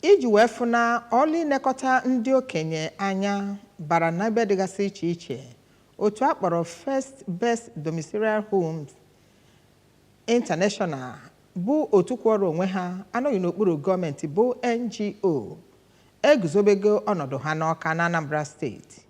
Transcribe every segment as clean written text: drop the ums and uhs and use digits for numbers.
Iji wee fụ na ọlụ inekọta ndị okenye anya bara n'ebe dịgasị iche iche, otu a kpọrọ First Best Domiciliary Homes International, bụ otu kwụọrọ onwe ha anọghị n'okpuru gọọmenti, bụ NGO, eguzobego ọnọdụ ha n'Ọka na Anambra Steeti.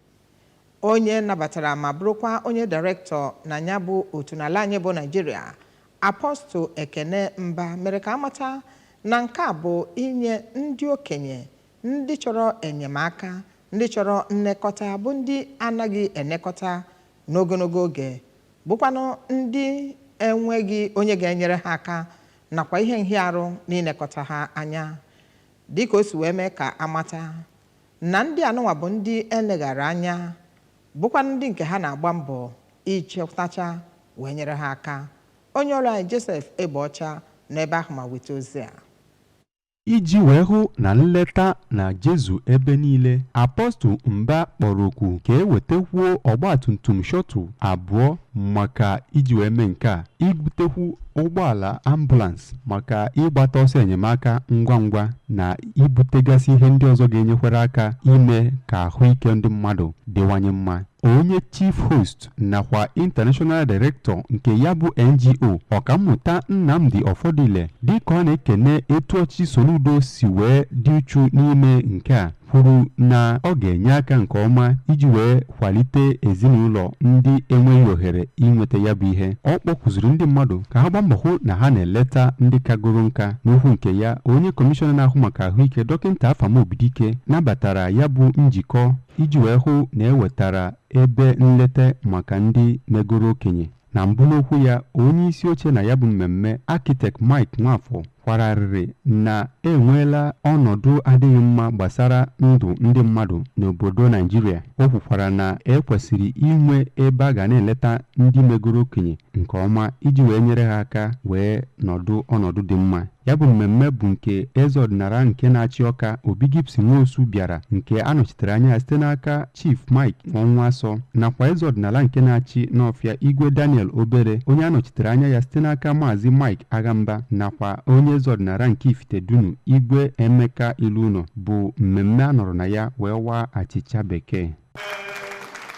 Onye nabatara ma bụrụkwa onye director na ya bụ otu n'ala anyị bụ Naijiria, Apostle Ekene Mba, mere ka amata na nke a bụ inye ndị okenye ndị chọrọ enyemaka, ndị chọrọ nnekọta, bụ ndị anaghị enekọta n'ogologo oge, bụkwanụ ndị enweghị onye ga-enyere ha aka nakwa ihe nhịarụ n'ilekọta ha anya. Dịka o si wee mee ka amata na ndị anụnwa bụ ndị eleghara anya, bụkwa ndị nke ha na-agba mbọ ichetacha wee nyere ha aka. Onye ọrụ anyị Joseph Egbeọcha n'ebe ahụ ma weta ozi a. Iji wee hụ na nleta na Jezu ebe niile, Apostle Mba kpọrọ oku ka e wetakwuo ọgbatumtum shuttle abụọ maka iji wee mee nke a, ibutekwu ụgbọala ambulance maka ịgbata ọsọ enyemaka ngwa ngwa, na ibutegasị ihe ndị ọzọ ga-enyekwara aka ime ka ahụike ndị mmadụ dịwanye mma. Onye chief host nakwa international director nke ya bụ NGO, Ọkammụta Nnamdi Ọfọdụile, dịka ọ na-ekene etu ọchịchị Soludo si wee dị uchu n'ime nke a, kwuru na ọ ga-enye aka nke ọma iji wee kwalite ezinụlọ ndị enweghị ohere inweta ya bụ ihe. Ọ kpọkụziri ndị mmadụ ka ha gbaa mbọ hụ na ha na-eleta ndị kagoro nka. N'okwu nke ya, onye kọmishọna na-ahụ maka ahụike, Dọkịta Afam Obidike, nabatara ya bụ njikọ iji wee hụ na ewetara ebe nleta maka ndị megoro okenye. Na mbụ n'okwu ya, onye isi oche na ya bụ mmemme, Architect Mike Nwafọ, kwararịrị na enweela ọnọdụ adịghị mma gbasara ndụ ndị mmadụ n'obodo Naijiria. O kwukwara na ekwesịrị inwe ebe a ga na-eleta ndị megoro okenye nke ọma iji wee nyere ha aka wee nọdụ ọnọdụ dị mma. Ya bụ mmemme bụ nke eze ọdịnala nke na-achị Ọka, Obi Gibson Nwosu, bịara, nke a nọchitere anya ya site n'aka Chief Mike Ọnwasọ, nakwa eze ọdịnala nke na-achị N'Ọfịa, Igwe Daniel Obere, onye a nọchitere anya ya site n'aka Maazị Mike Aghamba, nakwa onye eze ọdịnala nke Ifitedunu, Igwe Emeka Iluno, bụ mmemme a nọrọ na ya wee waa achịcha bekee.